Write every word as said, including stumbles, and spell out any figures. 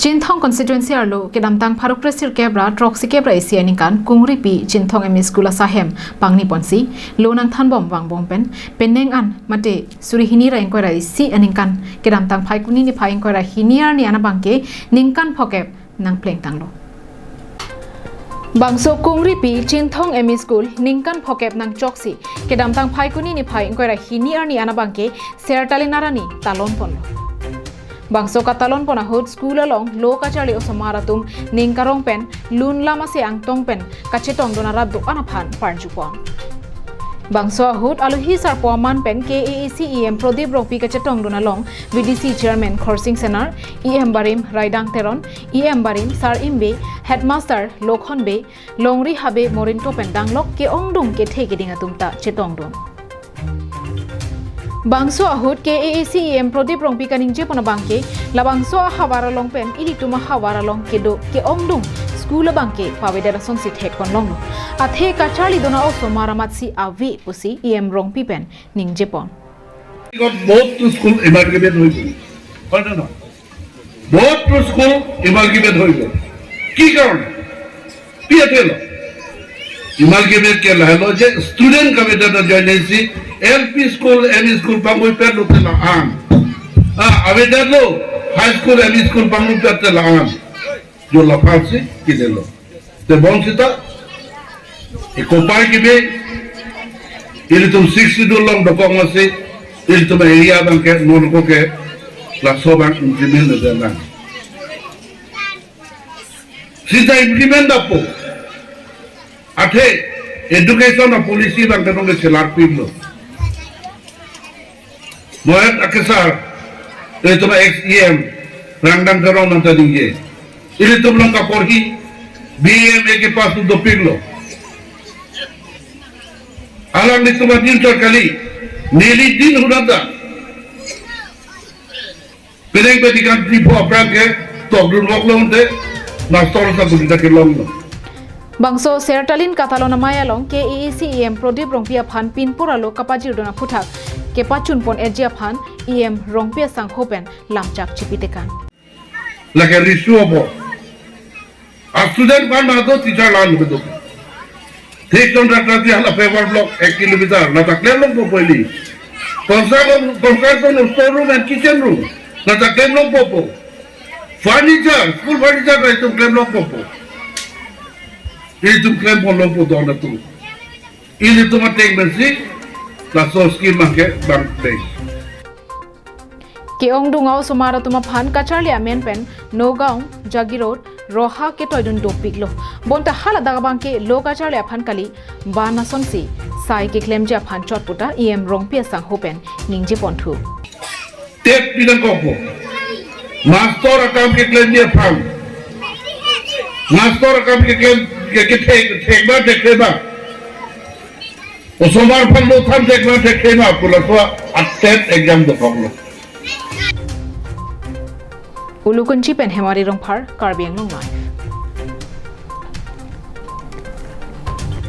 Chinthong constituency arlo kedamtang pharo kresirkep ra throksi kep ra isi aningkan Kungripi Chinthong M E School asahem pangni ponsi lo nangthanbom vangbom pen penang an mate suri hini ra ingkoi ra isi aningkan kedamtang Phaikuni niphai ingkoi ra hini arni an abangke ningkan phokep nangplengtanglo. Bangso Kungripi Chinthong M E School ningkan phokep nangchoksi kedamtang Phaikuni niphai ingkoi ra hini arni an abangke Sertalin arni talon ponlo. Bangso katalon pon ahut school along lo kacharli osomar atum ning karong pen lun lam ase angtong pen kachetongdun arat do-an aphan parjupon. Bangso ahut alohi sarpo aman pen K A A C E M Prodip Rongpi kachetongdun along V D C Chairman Khorsing Senar, E M barim Raidang Teron, E M barim Sar Imbe, Headmaster Lokhon Bey, Longri Habe Morinto pen danglok ke-ongdung kethe keding atum ta chetongdun. Bangso ahut K A A C E M Prodip Rongpi kaningjepon abangke, labangso ahavar along pen ilitum ahavar along kedo ke-ongdung school abangke pavedet asonsi thekpon longlo. Athe kacharlidun a-osomar amatsi ave pusi E M Rongpi pen ningjepon. বহুত স্কুল এমালগেমেট হৈ গ'ল, হয় নে নহয়? বহুত স্কুল এমালগেমেট হৈ গ'ল। কি কাৰণে? কি আছিলে? এমালগেমেট কিয়া লাহেলো যে ষ্টুডেণ্ট কাম এটা এটা জইন হৈছে, L P school, M E school পাংগৈ পেট লোতে না আন। আ, আবেদন লো, high school, M E school পাংগৈ পেট লোতে না আন। Jo laphang si kinelo. Te bonsita, e kopai kibe, ilitum Sixth Schedule along dokok masi, ilitum area abangke, non ko ke, laso abang implement na jalan. Sita implement dapo. Athe, education a-policy abangke nong ke chelar pin lo. Mohet akesar, ilitum ex E M, Rangdang Teron nangta ningje. Ilitum along kaporhi, B A M A ke pass dopik lo. Alanglitum adin sarkali, neli din hunata. Penang pedikan tripo apran ke, tokdun wok lo unte, mastor sa budita ke long lo. Bangso Sertalin katalon amei along K A A C E M Prodip Rongpi aphan pinpur alo kapajirdun aphuthak kepachunpon eji aphan E M Rongpi asangho pen lamchak chipi tekan. Lake risu obo. A student pan ma do teacher lan bedo. Thik ton rak rak hala paver block ek kilometer. Lata klem longpo poli. Konsa kon konsa kon store room and kitchen room. Lata klem longpo po. Furniture, school furniture ilitum klem longpo po. Ilitum klempon longpo don atum. Ilitum ateng pensi, laso scheme abangke bang play. Ke-ongdung a-osomar atum aphan kacharli amen pen Nagaon, Jagiroad, Roha ketoidun dopik lo. Bonta haladak abangke lo kacharli aphan kali, ban asonsi sai keklemji aphan chot puta E M Rongpi asangho pen ningjeponthu. Tet pinangkokpo. Mastor akam keklemji aphan. Mastor akam keklem ke kethek thekba thekleba. Osomar aphan lo than thekba thekleba pu laso a-tet exam dokok lo. Ulukunchi pen Hemari Rongphar, Karbi Anglong Live.